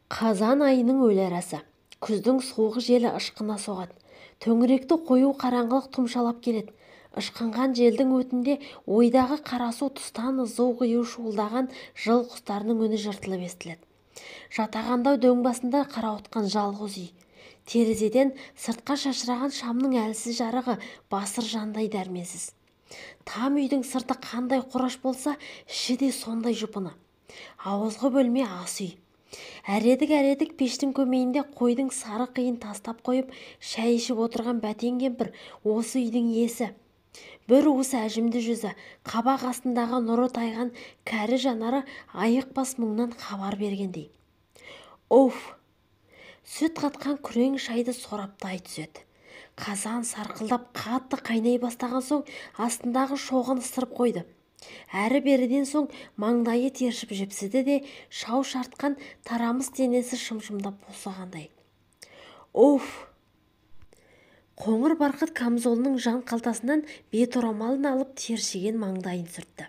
Қазан айының өлі арасы. Күздің суық желі ышқына соғады. Төңіректі қою қараңғылық тұмшалап келеді. Ышқынған желдің өтінде ойдағы қарасу тұстан ызу-қию шуылдаған жыл құстарының үні жыртылып естіледі. Жатағандау дөң басында қарауытқан жалғыз үй. Терезеден сыртқа шашыраған шамның әлсіз жарығы басыр жандай дәрменсіз. Там үйдің сырты қандай қораш болса, іші де сондай жұпыны. Ауызғы бөлме ас үй. Әредік-әредік пештің көмейінде қойдың сары қиын тастап қойып, шай ішіп отырған Бәтен кемпір осы үйдің иесі. Бір уыс әжімді жүзі, қабақ астындағы нұры тайған кәрі жанары айықпас мұңнан хабар бергендей. Оф! Сүт қатқан күрең шайды сораптай түседі. Қазан сарқылдап қатты қайнай бастаған соң астындағы шоғын ысырып қойды. Әрі-беріден соң маңдайы тершіп жіпсіді де, шау шартқан тарамыс денесі шым-шымдап босағандай. Оф! Қоңыр барқыт камзолының жан қалтасынан бет орамалын алып тершіген маңдайын сүртті.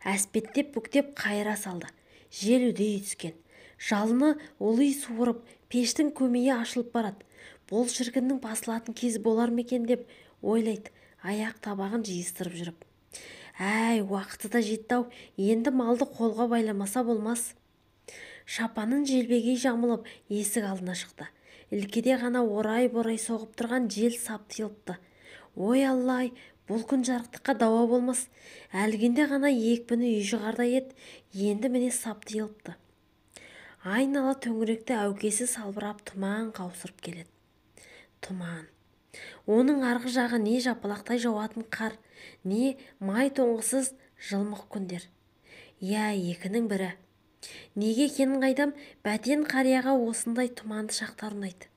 Әспеттеп бүктеп қайыра салды. Жел үдей түскен. Жалыны ұли суырып, пештің көмейі ашылып барады. Бұл шіркіннің басылатын кезі болар ма екен деп ойлайды, аяқ табағын жиыстырып жүріп. Әй, уақыты да жетті-ау, енді малды қолға байламаса болмас. Шапанын желбегей жамылып, есік алдына шықты. Ілкеде ғана орай-борай соғып тұрған жел сап тыйылыпты. Ой алла-ай, бұл күн жарықтыққа дауа болмас. Әлгінде ғана екпіні үй шығардай еді, енді міне сап тыйылыпты. Айнала төңіректі әукесі салбырап тұман қаусырып келеді. Тұман. Оның арғы жағы не жапалақтай жауатын қар, не май тоңғысыз жылмық күндер. Иә, екінің бірі. Неге екенін қайдам, Бәтен қарияға осындай тұманды шақтар ұнайды.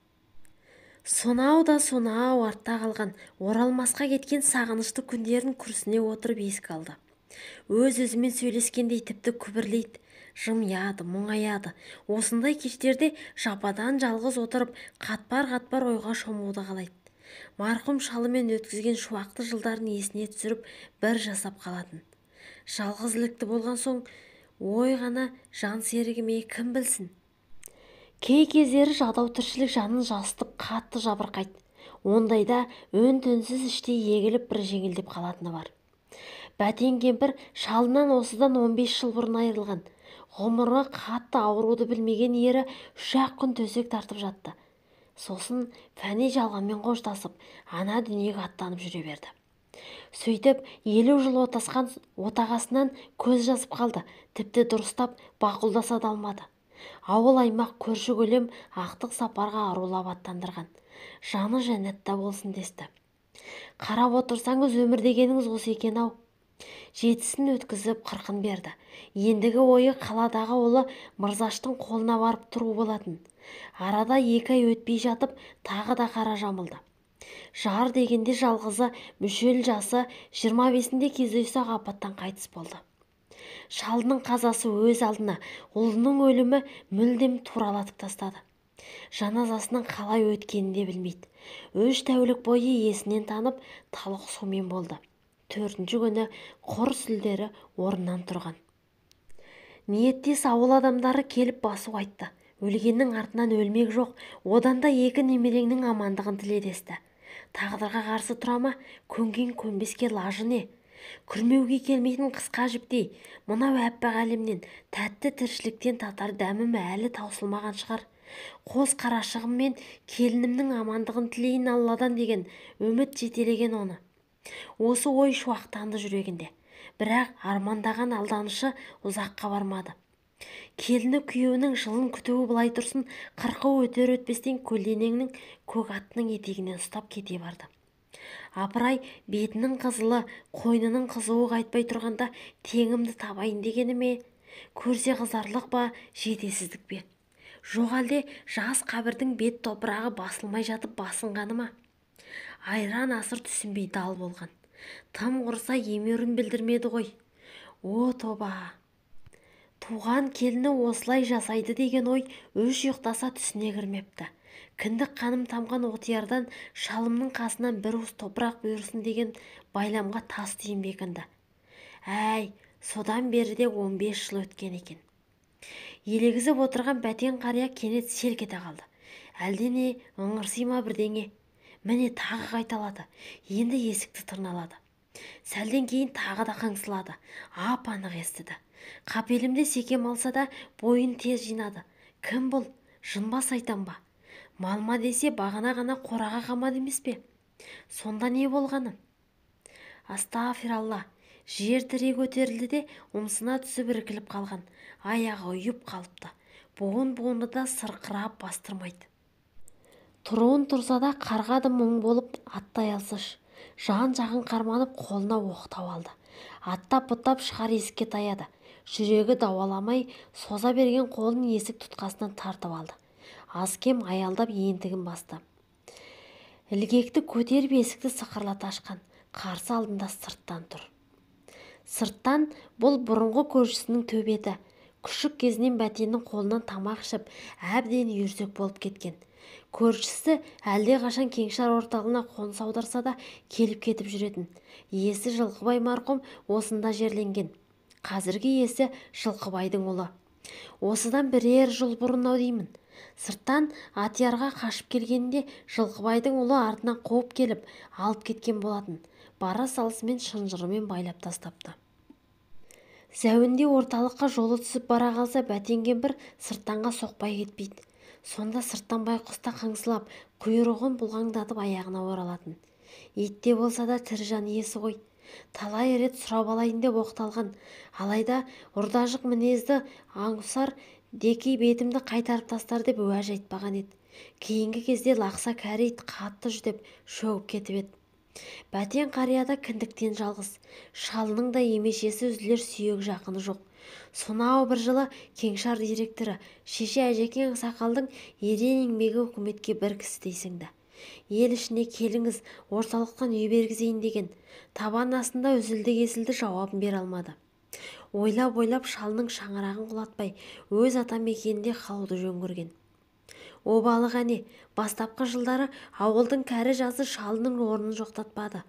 Сонау да сонау артта қалған, оралмасқа кеткен сағынышты күндерін күрсіне отырып еске алды. Өз-өзімен сөйлескендей тіпті күбірлейді, жымияды, мұңаяды. Осындай кештерде жападан жалғыз отырып, қатпар-қатпар ойға шомуды қалайды. Марқұм шалымен өткізген шуақты жылдарын есіне түсіріп, бір жасап қалатын. Жалғыз ілікті болған соң, ой ғана жан серігі ме кім білсін. Кей кездері жадау тіршілік жанын жасытып қатты жабырқайды. Ондайда үн-түнсіз іштей егіліп бір жеңілдеп қалатыны бар. Бәтен кемпір шалынан осыдан 15 жыл бұрын айырылған. Ғұмыры қатты ауруды білмеген ері 3-ақ күн төсек тартып жатты. Сосын фәни жалғанмен қоштасып, ана дүниеге аттанып жүре берді. Сөйтіп, 50 жыл отасқан отағасынан көз жазып қалды, тіпті дұрыстап бақұлдаса да алмады. Ауыл аймақ көрші көлем ақтық сапарға арулап аттандырған. Жаны жәннатта болсын десті. Қарап отырсаңыз өмір дегеніңіз осы екен-ау. 7-сін өткізіп 40-ын берді. Ендігі ойы қаладағы ұлы Мырзаштың қолына барып тұру болатын. Арада 2 ай өтпей жатып, тағы да қара жамылды. Жар дегенде жалғызы мүшел жасы 25-інде кездейсоқ апаттан қайтыс болды. Шалының қазасы өз алдына, ұлының өлімі мүлдем туралатып тастады. Жаназасының қалай өткенін де білмейді. 3 тәулік бойы есінен танып, талық сумен болды. 4-ші күні құр сүлдері орнынан тұрған. Ниеттес ауыл адамдары келіп басу айтты. Өлгеннің артынан өлмек жоқ, одан да 2 немереңнің амандығын тіле десті. Тағдырға қарсы тұра ма, көнген көнбеске лажы не? Күрмеуге келмейтін қысқа жіптей, мынау әппақ әлемнен, тәтті тіршіліктен татар дәмім әлі таусылмаған шығар. Қос қарашығым мен келінімнің амандығын тілейін Алладан деген үміт жетелеген оны. Осы ой шуақтанды жүрегінде. Бірақ армандаған алданышы ұзаққа бармады. Келіні күйеуінің жылын күтуі былай тұрсын, 40-ы өтер өтпестен көлденеңнің көк атының етегінен ұстап кете барды. Апырай, бетінің қызылы, қойнының қызуы қайтпай тұрғанда теңімді табайын дегені ме? Көрсе қызарлық па, жетесіздік пе? Жоқ әлде жас қабірдің бет топырағы басылмай жатып басынғаны ма? Айран асыр түсінбей дал болған. Тым құрса емеурін білдірмеді ғой. О тоба! Туған келіні осылай жасайды деген ой үш ұйықтаса түсіне кірмепті. Кіндік қаным тамған отиярдан шалымның қасынан бір уыс топырақ бұйырсын деген байламға тас түйін бекінді. Әй, содан бері де 15 жыл өткен екен. Елегізіп отырған Бәтен қария кенет селк ете қалды. Әлдене ыңырси ма бірдеңе? Міне тағы қайталады. Енді есікті тырналады. Сәлден кейін тағы да қыңсылады. Ап-анық естіді. Қапелімде секем алса да бойын тез жинады. Кім бұл? Жын ба, сайтан ба? Мал ма десе бағана ғана қораға қамады емес пе? Сонда не болғаны? Астағфиралла. Жер тіре көтерілді де ұмсына түсіп іркіліп қалған. Аяғы ұйып қалыпты. Буын-буыны да сырқырап бастырмайды. Тұруын тұрса да қарға да мұң болып аттай алсаш. Жан-жағын қарманып қолына оқтау алды. Аттап-бұттап шығар есікке таяды. Жүрегі дауаламай соза берген қолын есік тұтқасынан тартып алды. Аз-кем аялдап ентігін басты. Ілгекті көтеріп есікті сықырлата ашқан. Қарсы алдында сырттан тұр. Сырттан бұл бұрынғы көршісінің төбеті. Күшік кезінен Бәтеннің қолынан тамақ ішіп, әбден үйірсек болып кеткен. Көршісі әлдеқашан кеңшар орталығына қоныс аударса да келіп кетіп жүретін. Иесі Жылқыбай марқұм осында жерленген. Қазіргі иесі Жылқыбайдың ұлы. Осыдан бірер жыл бұрын ау деймін. Сырттан Атиярға қашып келгенінде Жылқыбайдың ұлы артынан қуып келіп, алып кеткен болатын. Бара салысымен шынжырымен байлап тастапты. Зәуінде орталыққа жолы түсіп бара қалса, Бәтен кемпір сырттанға соқпай кетпейді. Сонда сырттан байқұс та қыңсылап, құйрығын бұлғаңдатып аяғына оралатын. Итте болса да тірі жан иесі ғой. Талай рет сұрап алайын деп оқталған. Алайда ұрдажық мінезді аңсар декей бетімді қайтарып тастар деп уәж айтпаған еді. Кейінгі кезде лақса кәрі ит қатты жүдеп шөгіп кетіп еді. Бәтен қарияда кіндіктен жалғыз. Шалының да емешесі үзілер сүйек жақыны жоқ. Сонау бір жылы кеңшар директоры шеше Әжекең сақалдың ерен еңбегі үкіметке бір кісі дейсіңді. Ел ішіне келіңіз, орталықтан үй бергізейін деген. Табан астында үзілді-кесілді жауабын бере алмады. Ойлап-ойлап шалының шаңырағын құлатпай, өз ата мекенінде қалуды жөн көрген. Обалы қане, бастапқы жылдары ауылдың кәрі жасы шалының орнын жоқтатпады.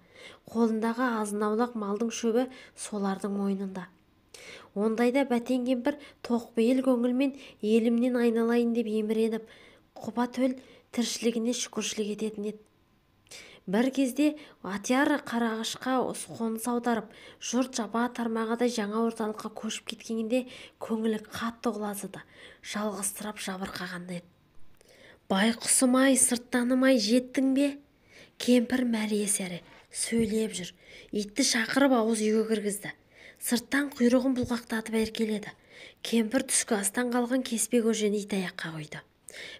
Қолындағы азын-аулақ малдың шөбі солардың мойнында. Ондайда Бәтен кемпір тоқпейіл көңілмен елімнен айналайын деп еміреніп, құба төл тіршілігіне шүкіршілік ететін еді. Бір кезде Атияр Қарағашқа қоныс аударып, жұрт жапа тармағадай жаңа орталыққа көшіп кеткенде көңілі қатты құлазыды, жалғызсырап жабырқағандай еді. Байқұсым-ай, сырттаным-ай, жеттің бе? Кемпір мәре-сәре сөйлеп жүр. Итті шақырып ауыз үйге кіргізді. Сырттан құйрығын бұлғақтатып еркеледі. Кемпір түскі астан қалған кеспе көжені ит аяққа қойды.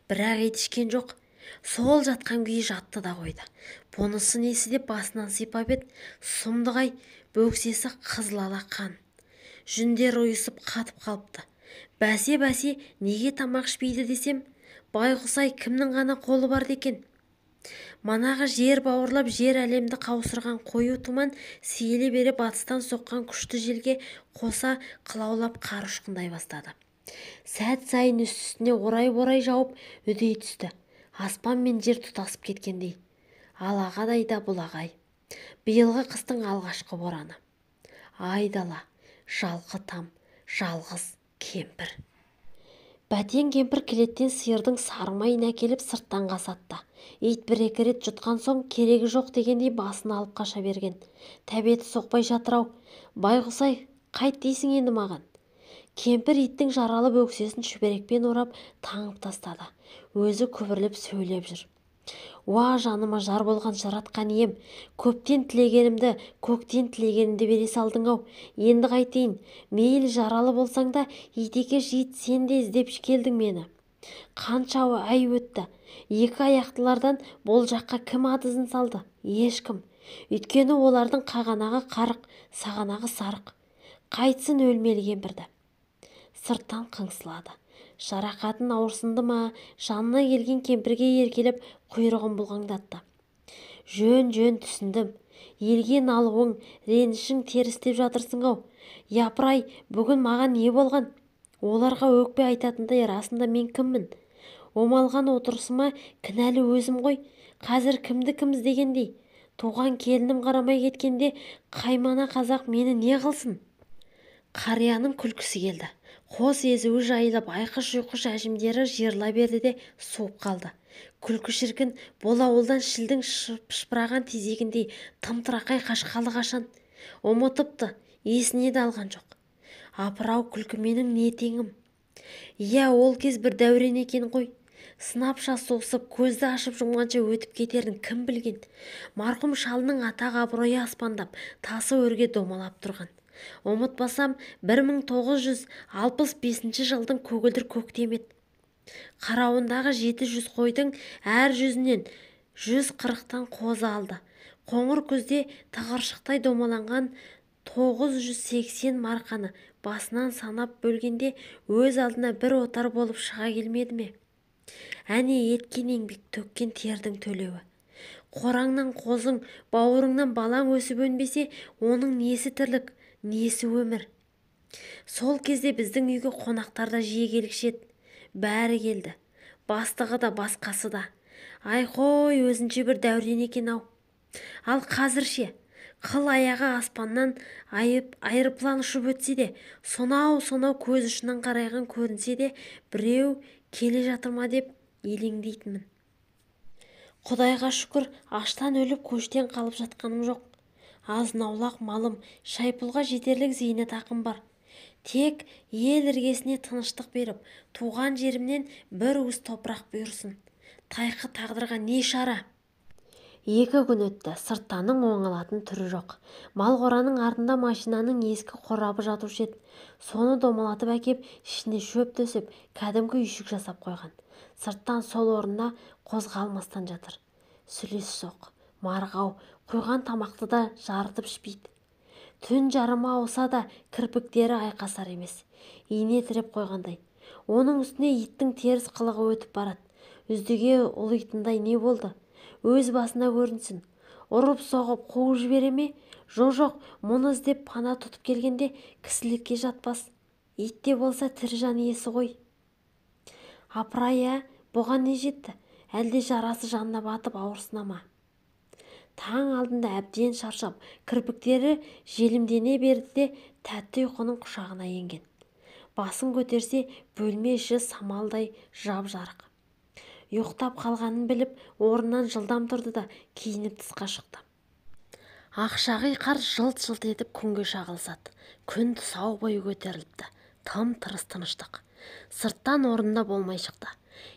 Бірақ ит ішкен жоқ. Сол жатқан күйі жатты да қойды. Бұнысы несі деп басынан сипап еді. Сұмдық-ай, бөксесі қызыл ала қан. Жүндері ұйысып қатып қалыпты. Бәсе-бәсе неге тамақ ішпейді десем, байғұс-ай, кімнің ғана қолы бар екен? Манағы жер бауырлап жер әлемді қаусырған қою тұман сейіле бере батыстан соққан күшті желге қоса қылаулап қар ұшқындай бастады. Сәт сайын үст-үстіне орай-орай жауып үдей түсті. Аспан мен жер тұтасып кеткендей. Алағадай да бұлағай. Биылғы қыстың алғашқы бораны. Айдала, жалқы там, жалғыз кемпір. Бәтен кемпір кілеттен сиырдың сары майын әкеліп сырттан қасатты. Ит бір-екі рет жұтқан соң керегі жоқ дегендей басын алып қаша берген. Тәбеті соқпай жатыр-ау. Байғұс-ай, қайт дейсің енді маған? Кемпір иттің жаралы бөксесін шүберекпен орап таңып тастады. Өзі күбірлеп сөйлеп жүр. Уа, жаныма жар болған жаратқан ием, көптен тілегенімді, көктен тілегенімді бере салдың-ау. Енді қайтейін, мейлі жаралы болсаң да, итекеш ит сен де іздеп келдің мені. Қанша ай өтті, екі аяқтылардан бұл жаққа кім адызын салды? Ешкім. Өйткені олардың қағанағы қарық, сағанағы сарық. Қайтсын өлмелі кемпірді. Сырттан қыңсылады. Жарақатын ауырсынды ма, жанына келген кемпірге еркелеп құйрығын бұлғаңдатты. Жөн-жөн түсіндім. Елге налуың, ренішің теріс деп жатырсың-ау. Япырай, бүгін маған не болған? Оларға өкпе айтатындай расында мен кіммін? Омалған отырысыма кінәлі өзім ғой. Қазір кімді кім іздегендей? Туған келінім қарамай кеткенде қаймана қазақ мені не қылсын? Қарияның күлкісі келді. Қос езуі жайылып, айқыш-ұйқыш әжімдері жиырыла берді де суып қалды. Күлкі шіркін, бұл ауылдан шілдің пышпыраған тезегіндей тым-тырақай қашқалы қашан? Ұмытыпты, есіне де алған жоқ. Апыр-ау, күлкі менің не теңім? Иә, ол кез бір дәурен екен ғой. Сынапша соғысып, көзді ашып жұмғанша өтіп кетерін кім білген? Марқұм шалының атақ абыройы аспандап, тасы өрге домалап тұрған. Ұмытпасам, 1965 жылдың көгілдір көктемі еді. Қарауындағы 700 қойдың әр жүзінен 140-тан қозы алды. Қоңыр күзде тығыршықтай домаланған 980 марқаны басынан санап бөлгенде өз алдына бір отар болып шыға келмеді ме? Әне еткен еңбек, төккен тердің төлеуі. Қораңнан қозың, бауырыңнан балаң өсіп өнбесе, оның несі тірлік, несі өмір? Сол кезде біздің үйге қонақтар да жиі келгіші еді. Бәрі келді. Бастығы да, басқасы да. Ай қой, өзінше бір дәурен екен-ау. Ал қазір ше, қыл аяғы аспаннан айырплан ұшып өтсе де, сонау-сонау көз ұшынан қарайған көрінсе де, біреу келе жатыр ма деп елеңдейтінмін. Құдайға шүкір, аштан өліп көштен қалып жатқаным жоқ. Азын-аулақ малым, шайпұлға жетерлік зейнетақым бар. Тек ел іргесіне тыныштық беріп, туған жерімнен бір уыс топырақ бұйырсын. Тайқы тағдырға не шара? 2 күн өтті, сырттанның оңалатын түрі жоқ. Мал қораның артында машинаның ескі қорабы жатушы еді. Соны домалатып әкеп, ішіне шөп төсеп, кәдімгі үйшік жасап қойған. Сырттан сол орнына қозғалмастан жатыр. Сүлесі жоқ, марғау, құйған тамақты да жарытып ішпейді. Түн жарымы ауса да кірпіктері айқасар емес, ине тіреп қойғандай. Оның үстіне иттің теріс қылығы өтіп барады. Үздіге ұлитындай не болды? Өз басына көрінсін. Ұрып соғып қуып жібере ме? Жоқ, мұны іздеп пана тұтып келгенде кісілікке жатпас. Ит те болса тірі жан иесі ғой. Апырай, ә, бұған не жетті? Әлде жарасы жанына батып ауырсына ма? Таң алдында әбден шаршап, кірпіктері желімдене берді де тәтті ұйқының құшағына енген. Басын көтерсе, бөлме іші самалдай жап-жарық. Ұйықтап қалғанын біліп, орнынан жылдам тұрды да киініп тысқа шықты. Ақшағи қар жылт-жылт етіп күнге шағылысады. Күн тұсау бойы көтеріліпті. Тым-тырыс тыныштық. Сырттан орнында болмай шықты.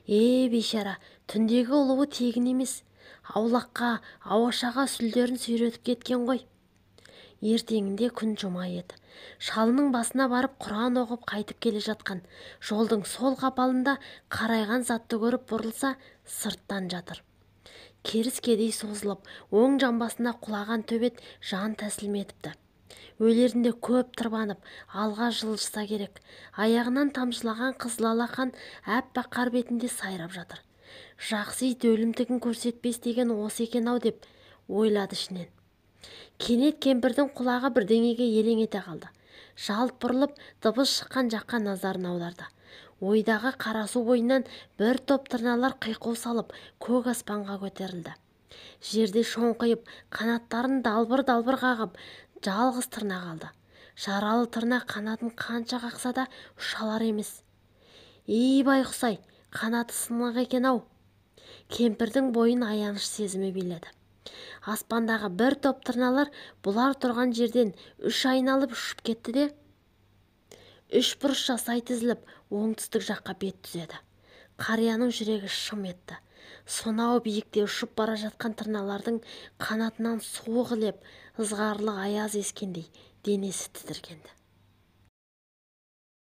Е, бейшара, түндегі ұлуы тегін емес. Аулаққа, ауашаға сүлдерін сүйретіп кеткен ғой. Ертеңінде күн жұма еді. Шалының басына барып Құран оқып қайтып келе жатқан. Жолдың сол қапалында қарайған затты көріп бұрылса, сырттан жатыр. Керіс кедей созылып, оң жамбасына құлаған төбет жан тәсілім етіпті. Өлерінде көп тырбанып, алға жылжыса керек. Аяғынан тамшылаған қызыл алақан әппақ қар бетінде сайрап жатыр. Жақсы ит өлімтігін көрсетпес деген осы екен-ау деп ойлады ішінен. Кенет кемпірдің құлағы бірдеңеге елең ете қалды. Жалт бұрылып, дыбыс шыққан жаққа назарын аударды. Ойдағы қарасу бойынан бір топ тырналар қиқу салып, көк аспанға көтерілді. Жерде шоңқиып, қанаттарын далбыр-далбыр қағып, жалғыз тырна қалды. Жаралы тырна қанатын қанша қақса да ұшалар емес. Ей, байғұс-ай, қанаты сынық екен-ау. Кемпірдің бойын аяныш сезімі биледі. Аспандағы бір топ тырналар бұлар тұрған жерден үш айналып ұшып кетті де, үш бұрыш жасай тізіліп, оңтүстік жаққа бет түзеді. Қарияның жүрегі шым етті. Сонау биікте ұшып бара жатқан тырналардың қанатынан суық ілеп, ызғарлы аяз ескендей денесі тітіркенді.